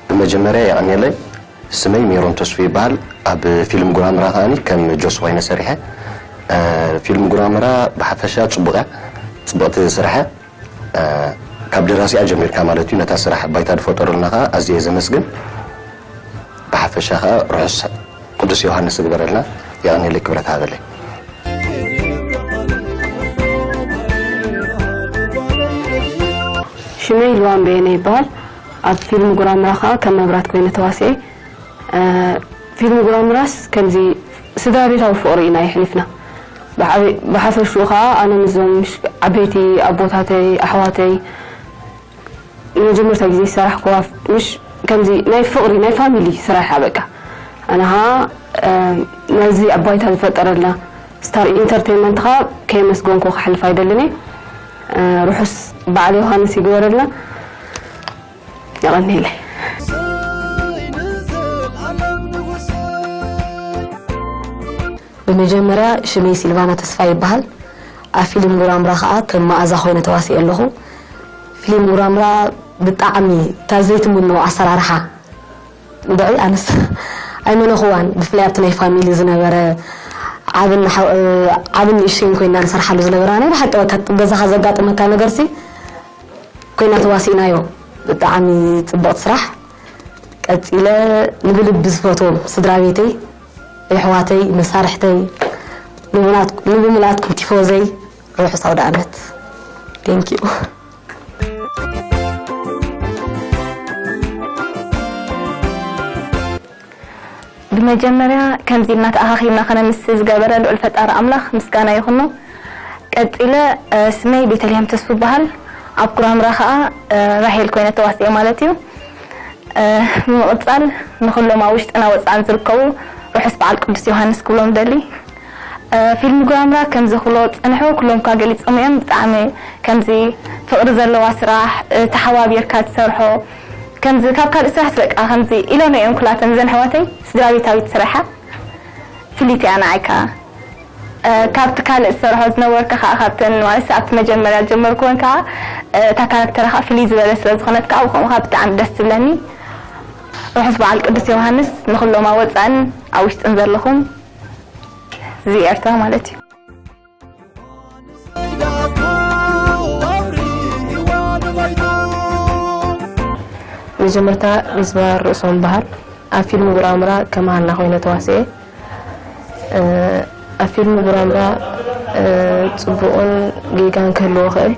ብመጀመርያ የቐንየለይ። ስመይ ሜሮን ተስፉ ይበሃል። ኣብ ፊልም ጉራምራ ከኣኒ ከም ጆስ ኮይነ ሰሪሐ። እ፣ ፊልም ጉራምራ ብሓፈሻ ጽቡቕ እያ፣ ጽቡቕቲ ስራሕ እያ። እ፣ ካብ ደራሲኣ ጀሚርካ ማለት እዩ፣ ነታ ስራሕ ባይታ ዝፈጠሩልና ከኣ ኣዝየ ዘመስግን። ብሓፈሻ ከኣ ርሑስ ቅዱስ ዮሃንስ ይግበረልና። የቐንየለይ፣ ክብረት ሃበለይ። ሽመይ ልዋም በየነ ይበሃል። ኣብ ፊልም ጉራምራ ከኣ ከም መብራት ኮይነ ተዋሲኤ። እ፣ ፊልም ጉራምራስ ከምዚ ስድራ ቤታዊ ፍቕሪ ኢና የሕሊፍና። ብዓበ-፣ ብሓፈሽኡ ከኣ ኣነ ምስዞም ምሽ-፣ ዓበይቲ ኣቦታተይ፣ ኣሕዋተይ፣ ንመጀመርታ ግዜ ዝሰራሕኩዋ ምሽ-፣ ከምዚ ናይ ፍቕሪ፣ ናይ ፋሚሊ ስራሕ እያ በቃ። ኣነ ከኣ፣ እ፣ ነዚ ባይታ ዝፈጠረልና ስታር ኢንተርቴይንመንት ከኣ ከየመስገንኩ ክሓልፍ ኣይደልን እየ። እ፣ ርሑስ በዓል ዮሃንስ ይግበረልና። የቐንየለይ። ብመጀመርያ ሽመይ ሲልቫና ተስፋ ይበሃል። ኣብ ፊልም ጉራምራ ከኣ ከም መኣዛ ኮይነ ተዋሲኤ ኣለኹ። ፊልም ጉራምራ ብጣዕሚ እታ ዘይትምኖ ኣሰራርሓ፣ እንድዒ ኣነስ ኣይመነኽዋን። ብፍላይ ኣብቲ ናይ ፋሚሊ ዝነበረ ዓብን ሓው-፣ ዓብን ንእሽተይን ኮይና ንሰርሓሉ ዝነበርና ናይ ብሓቂ በቃ ገዛኻ ዘጋጥመካ ነገርሲ ኮይና ተዋሲእናዮ። ብጣዕሚ ጽብቕቲ ስራሕ። ቀጺለ ንብልቢ ዝፈትዎም ስድራ ቤተይ፣ የሕዋተይ፣ መሳርሕተይ፣ ንብናት-፣ ንብምልኣትኩም ቲፎዘይ ርሑስ ኣውደ ዓመት። Thank you። ብመጀመርያ ከምዚ ኢልና ተኣኻኺብና ከነምሲ ዝገበረ ልዑል ፈጣሪ ኣምላኽ ምስጋና ይኹኖ። ቀጺለ፣ እ፣ ስመይ ቤተልሔም ተስፉ ይበሃል። ኣብ ኩራምራ ኸኣ፣ እ፣ ራሄል ኮይነ ተዋሲኤ ማለት እዩ። ብምቕጻል ንኹሎም ኣብ ውሽጥና ወጻእን ዝርከቡ ርሑስ በዓል ቅዱስ ዮሃንስ ክብሎም ደሊ። ፊልም ጉራምራ ከምዚ ክብሎ ዝጸንሑ ኩሎም እኳ ገሊጾም እዮም። ብጣዕሚ ከምዚ ፍቕሪ ዘለዋ ስራሕ፣ ተሓባቢርካ ትሰርሖ፣ ከምዚ ካብ ካልእ ስራሕ በቃ ከምዚ ኢሎኖ እዮም ኩላተን ዘን ኣሕዋተይ። ስድራ ቤታዊት ስራሓ ፍልይቲ እያ ንዓይ ከኣ። ካብቲ ካልእ ዝሰርሖ ዝነበርካ ከኣ ካብተን ማለት ኣብቲ መጀመርያ ዝጀመርኩወን ከኣ እታ ካራክተር ከኣ ፍልይ ዝበለ ስለ ዝኾነት ከኣ ብኸምኡ ከኣ ብጣዕሚ ደስ ትብለኒ። ርሑስ በዓል ቅዱስ ዮሃንስ ንኹሎም ኣብ ወጻእን ኣብ ውሽጥን ዘለኹም ህዝቢ ኤርትራ ማለት እዩ። መጀመርታ ይዝባር ርእሶም በሃል ኣብ ፊልም ጉራምራ ከም ሃና ኮይነ ተዋስኤ። ኣብ ፊልም ጉራምራ ጽቡቕን ጌጋን ክህልዎ ይኽእል።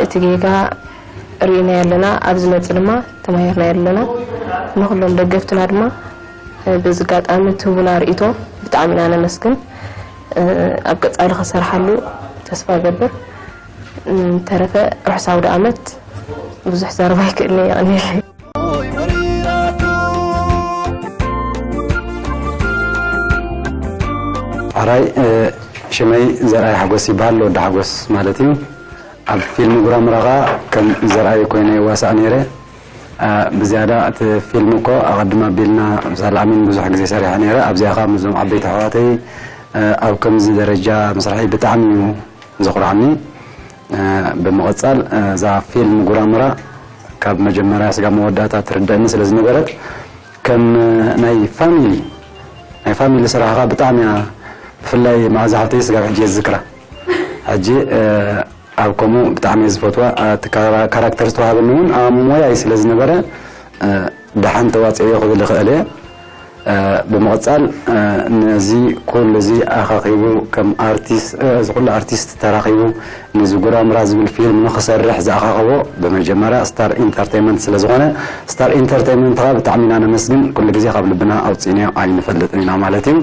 እቲ ጌጋ ርኢናዮ ኣለና፣ ኣብ ዝመጽእ ድማ ተማሂርናዮ ኣለና። ንኹሎም ደገፍትና ድማ በዚ ኣጋጣሚ ትህቡና ርእይቶ ብጣዕሚ ኢና ነመስግን። ኣብ ቀጻሊ ክሰርሓሉ ተስፋ እገብር። ተረፈ ርሑስ ኣውደ ኣመት። ብዙሕ ዘረባ ኣይክእልን እየ፣ የቐንየለይ። ኣራይ ሽመይ ዘርኣይ ሓጎስ ይበሃል፣ ወዲ ሓጎስ ማለት እዩ። ኣብ ፊልም ጉራምራ ኸኣ ከም ዘርኣይ ኮይነ ይዋሳእ ነይረ። ብዝያዳ እቲ ፊልም እኮ ኣቐድም ኣቢልና ምሳል ኣሚን ብዙሕ ግዜ ሰሪሐ ነይረ። ኣብዚኣ ኸኣ ምስዞም ዓበይቲ ኣሕዋተይ ኣብ ከምዚ ደረጃ ምስራሐይ ብጣዕሚ እዩ ዘኹርዓኒ። ብምቕጻል እዛ ፊልም ጉራምራ ካብ መጀመርያ ስጋብ መወዳእታ ትርደእኒ ስለ ዝነበረት ከም ናይ ፋሚሊ ናይ ፋሚሊ ስራሕ ኸኣ ብጣዕሚ እያ። ብፍላይ መዓዛ ሓፍተይ ስጋብ ሕጂ እየ ዝዝክራ። ሕጂ ኣብ ከምኡ ብጣዕሚ እየ ዝፈትዋ። እቲ ካራ- ካራክተር ዝተዋሃበኒ እውን ኣብ ሞያይ ስለ ዝነበረ ደሓን ተዋፅኤዮ ክብል ይኽእል እየ። ብምቕፃል ነዚ ኩሉ እዚ ኣኻኺቡ ከም ኣርቲስት እዚ ኩሉ ኣርቲስት ተራኺቡ ነዚ ጉራምራ ዝብል ፊልም ንኽሰርሕ ዝኣኻኸቦ ብመጀመርያ ስታር ኢንተርቴይመንት ስለ ዝኾነ ስታር ኢንተርቴይመንት ከዓ ብጣዕሚ ኢና ነመስግን። ኩሉ ግዜ ካብ ልብና ኣውፂእናዮ ኣይንፈልጥን ኢና ማለት እዩ።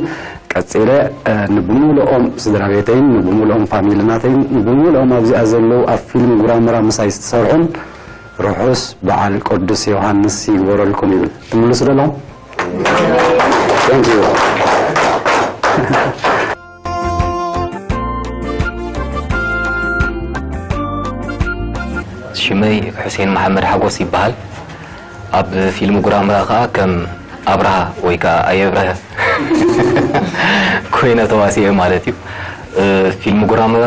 ቀፂለ ንብሙሉኦም ስድራ ቤተይን ንብሙሉኦም ፋሚሊ ናተይን ንብሙሉኦም ኣብዚኣ ዘለዉ ኣብ ፊልም ጉራምራ ምሳይ ዝተሰርሑን ርሑስ በዓል ቅዱስ ዮሃንስ ይግበረልኩም ይብል። ትምልሱ ዶ ኣለኹም? Thank you። ሽመይ ሑሴን መሓመድ ሓጎስ ይበሃል። ኣብ ፊልም ጉራምራ ኸኣ ከም ኣብርሃ ወይ ከኣ ኣየብረሀ ኮይነ ተዋሲኤ ማለት እዩ። ፊልም ጉራምራ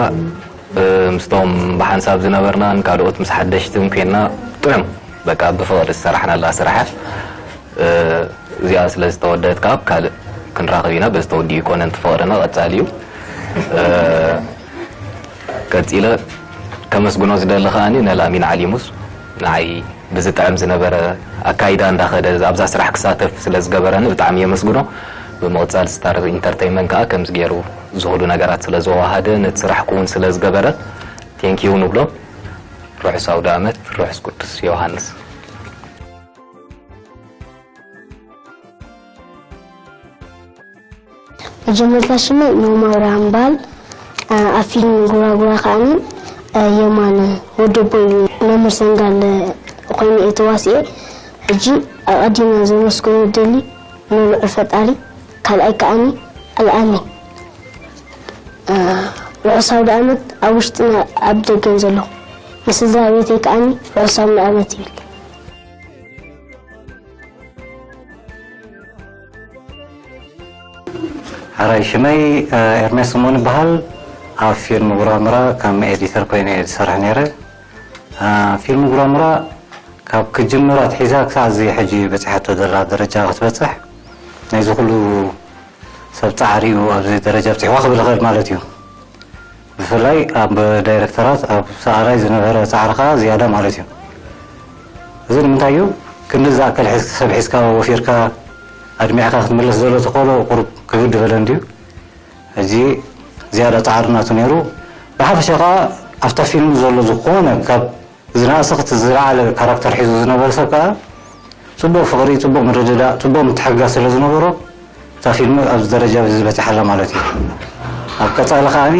ምስቶም ብሓንሳብ ዝነበርናን ካልኦት ምስ ሓደሽትን ኮይንና ጥዑም በቃ ብፍቕሪ ዝሰራሕናላ ስራሕ እያ። እዚኣ ስለ ዝተወደአት ከዓ ኣብ ካልእ ክንራኸብ ኢና። በዚ ተወዲኡ ይኮነን እቲ ፍቕርና ቀጻሊ እዩ። ቀጺለ ከመስግኖ ዝደሊ ከኣኒ ንላሚን ዓሊሙስ ንዓይ ብዝጥዕም ዝነበረ ኣካይዳ እንዳኸደ ኣብዛ ስራሕ ክሳተፍ ስለ ዝገበረኒ ብጣዕሚ የመስግኖ። ብምቕጻል ስታር ኢንተርተይመንት ከዓ ከምዚ ገይሩ ዝኽሉ ነገራት ስለ ዘወሃደ ነቲ ስራሕ ክውን ስለ ዝገበረ ቴንኪዩ ንብሎ። ርሑስ ኣውደ ኣመት፣ ርሑስ ቅዱስ ዮሃንስ። መጀመርታ ሽመይ ኖማ ኣብርሃም በሃል። ኣብ ፊልም ጉራጉራ ከዓኒ የማነ ወደቦይ መምህር ሰንጋል ኮይኑ እየ ተዋሲኤ። ሕጂ ኣቐዲመ ዘመስግኖ ደሊ ንልዑል ፈጣሪ፣ ካልኣይ ከዓኒ ኣልኣሚን። ርሑስ ኣውደ ኣመት ኣብ ውሽጥን ኣብ ደገን ዘለኹም ንስድራ ቤተይ ከዓኒ ርሑስ ኣውደ ኣመት ይብል። ሕራይ ሽመይ ኤርሜስ ስሞን ይበሃል። ኣብ ፊልም ጉራምራ ከም ኤዲተር ኮይነ እየ ዝሰርሕ ነይረ። ፊልም ጉራምራ ካብ ክጅምር ኣትሒዛ ክሳዕ እዚ ሕጂ በፂሓቶ ዘላ ደረጃ ክትበፅሕ ናይዚ ኩሉ ሰብ ፃዕሪ እዩ ኣብዚ ደረጃ ኣብፂሕዋ ክብል ይኽእል ማለት እዩ። ብፍላይ ኣብ ዳይረክተራት ኣብ ሰኣላይ ዝነበረ ፃዕሪ ከዓ ዝያዳ ማለት እዩ። እዚ ንምንታይ እዩ? ክንዲ ዝኣክል ሰብ ሒዝካ ወፊርካ ኣድሚዕካ ክትምለስ ዘሎ ተኽእሎ ቁሩብ ክብድ በለ እንድዩ። ሕጂ ዝያዳ ፃዕሪ ናቱ ነይሩ። ብሓፈሻ ከዓ ኣብታ ፊልም ዘሎ ዝኾነ ካብ ዝነኣሰ ክቲ ዝለዓለ ካራክተር ሒዙ ዝነበረ ሰብ ከዓ ፅቡቕ ፍቕሪ፣ ፅቡቕ ምርድዳእ፣ ፅቡቕ ምትሕግጋዝ ስለ ዝነበሮ እታ ፊልም ኣብዚ ደረጃ እዚ በፂሓ ኣላ ማለት እዩ። ኣብ ቀፃሊ ከዓኒ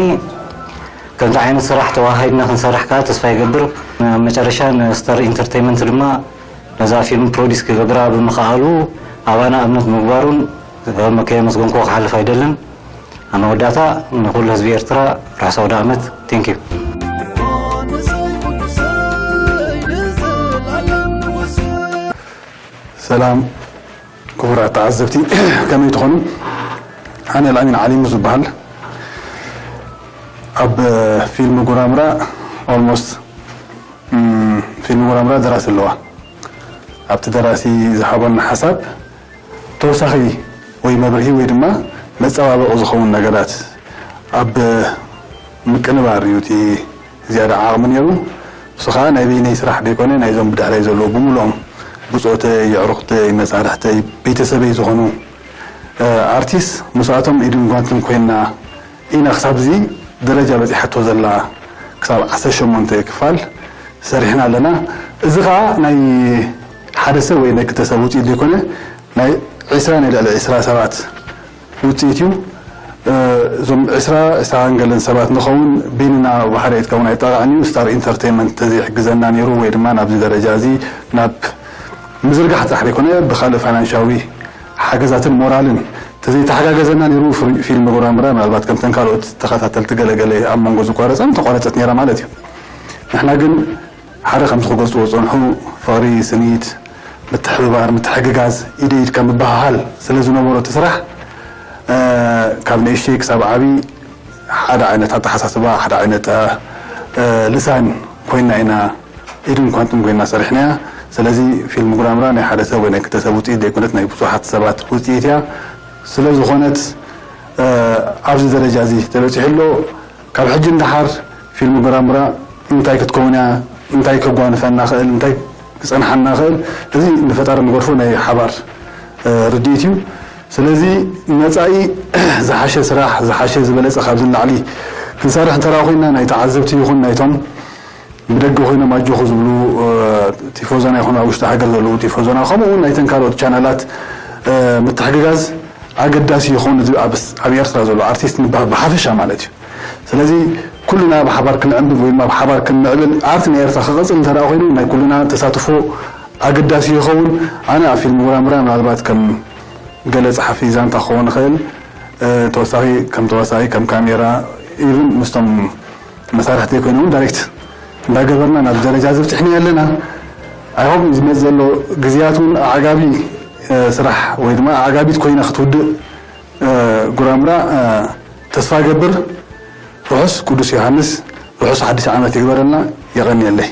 ከምዚ ዓይነት ስራሕ ተወሃሂድና ክንሰርሕ ከዓ ተስፋ ይገብር። ኣብ መጨረሻ ንስተር ኢንተርቴይመንት ድማ ነዛ ፊልም ፕሮዲስ ክገብራ ብምኽኣሉ ኣባና እምነት ምግባሩን ከየመስገንኩዎ ክሓልፍ ኣይደልን። ኣብ መወዳእታ ንኹሉ ህዝቢ ኤርትራ ርሑስ ኣውደ ዓመት። Thank you። ሰላም ክቡራት ተዓዘብቲ፣ ከመይ ትኾኑ? ኣነ ኣልኣሚን ዓሊሙ ዝበሃል። ኣብ ፊልም ጉራምራ ኦልሞስት ፊልም ጉራምራ ደራሲ ኣለዋ። ኣብቲ ደራሲ ዝሃበና ሓሳብ ተወሳኺ ወይ መብርሂ ወይ ድማ መፀባበቒ ዝኸውን ነገራት ኣብ ምቅንባር እዩ እቲ ዝያዳ ዓቕሚ ነይሩ። እሱ ከዓ ናይ በይነይ ስራሕ ዘይኮነ ናይዞም ብድሕረይ ዘለዉ ብምልኦም ብፆተይ፣ የዕሩኽተይ፣ መሳርሕተይ፣ ቤተሰበይ ዝኾኑ ኣርቲስት ምስኣቶም ኢድን ጓንትን ኮይና ኢና ክሳብ እዚ ደረጃ በፂሓቶ ዘላ ክሳብ ዓሰርተ ሸሞንተ ክፋል ሰሪሕና ኣለና። እዚ ከዓ ናይ ሓደ ሰብ ወይ ናይ ክልተ ሰብ ውፅኢት ዘይኮነ ናይ ዕስራ ናይ ልዕሊ ዕስራ ሰባት ውፅኢት እዩ። እዞም ዕስራ ዕስራን ገለን ሰባት ንኸውን በይንና ብሓደ ኢትካ እውን ኣይጠቓዕን እዩ። ስታር ኢንተርቴይንመንት ተዘይሕግዘና ነይሩ ወይ ድማ ናብዚ ደረጃ እዚ ናብ ምዝርጋሕ ጥራሕ ዘይኮነ ብካልእ ፋይናንሻዊ ሓገዛትን ሞራልን ተዘይተሓጋገዘና ነይሩ ፊልም ጉራምራ ምናልባት ከምተን ካልኦት ተኸታተልቲ ገለገለ ኣብ መንጎ ዝቋረፀን ተቋረፀት ነይራ ማለት እዩ። ንሕና ግን ሓደ ከምዚ ክገልፅዎ ዝፀንሑ ፍቕሪ፣ ስኒት፣ ምትሕብባር፣ ምትሕግጋዝ፣ ኢደ ኢድካ ምብህሃል ስለ ዝነበሮ እቲ ስራሕ ካብ ንእሽተይ ክሳብ ዓብዪ ሓደ ዓይነት ኣተሓሳስባ፣ ሓደ ዓይነት ልሳን ኮይና ኢና ኢድን ኳንትን ኮይና ሰሪሕናያ። ስለዚ ፊልም ጉራምራ ናይ ሓደ ሰብ ወይ ናይ ክልተ ሰብ ውፅኢት ዘይኮነት ናይ ብዙሓት ሰባት ውፅኢት እያ። ስለ ዝኾነት ኣብዚ ደረጃ እዚ ተበፂሑ ኣሎ። ካብ ሕጂ ንደሓር ፊልም ጉራምራ እንታይ ክትከውን እያ፣ እንታይ ከጓንፈና ኽእል፣ እንታይ ክፀንሓና ኽእል፣ እዚ ንፈጣሪ ንገርፎ ናይ ሓባር ርድኢት እዩ። ስለዚ መፃኢ ዝሓሸ ስራሕ፣ ዝሓሸ ዝበለፀ ካብዚ ንላዕሊ ክንሰርሕ እንተራ ኮይና ናይ ተዓዘብቲ ይኹን ናይቶም ብደገ ኮይኖም ኣጆኹ ዝብሉ ቲፎዞና ይኹኑ ኣብ ውሽጢ ሃገር ዘለዉ ቲፎዞና ከምኡ እውን ናይተን ካልኦት ቻናላት ምትሕግጋዝ ኣገዳሲ ይኸውን። እዚ ኣብ ኤርትራ ዘሎ ኣርቲስት ንበሃል ብሓፈሻ ማለት እዩ። ስለዚ ኩልና ብሓባር ክንዕንብብ ወይ ድማ ብሓባር ክንምዕብል ኣርት ናይ ኤርትራ ክቐፅል እንተ ኮይኑ ናይ ኩልና ተሳትፎ ኣገዳሲ ይኸውን። ኣነ ኣብ ፊልም ጉራምራ ምናልባት ከም ገለ ጸሓፊ ዛንታ ክኸውን ይኽእል፣ ተወሳኺ ከም ተዋሳኢ ከም ካሜራ ኢቭን ምስቶም መሳርሕተይ ኮይነ እውን ዳይሬክት እንዳገበርና ናብ ደረጃ ዝበፂሕና ኣለና። ኣይሆፕ ዝመፅ ዘሎ ግዜያት እውን ኣዕጋቢ ስራሕ ወይ ድማ ኣዕጋቢት ኮይና ክትውድእ ጉራምራ ተስፋ ገብር። ርሑስ ቅዱስ ዮሃንስ፣ ርሑስ ሓድሽ ዓመት ይግበረልና። የቐንየለይ።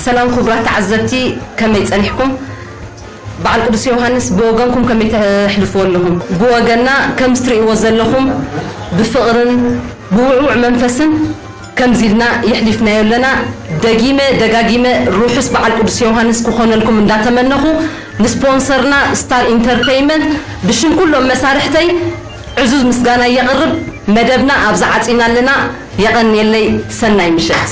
ሰላም ክቡራት ተዓዘብቲ፣ ከመይ ጸኒሕኩም? በዓል ቅዱስ ዮሃንስ ብወገንኩም ከመይ ተሕልፍዎ ኣለኹም? ብወገንና ከምዚ ትርእይዎ ዘለኹም ብፍቕርን ብውዕውዕ መንፈስን ከምዚ ኢልና የሕሊፍናዮ ኣለና። ደጊመ ደጋጊመ ርሑስ በዓል ቅዱስ ዮሃንስ ክኾነልኩም እንዳተመነኹ፣ ንስፖንሰርና ስታር ኢንተርተይመንት ብሽም ኩሎም መሳርሕተይ ዕዙዝ ምስጋና የቕርብ። መደብና ኣብዛ ዓጺና ኣለና። የቐንየለይ። ሰናይ ምሸት።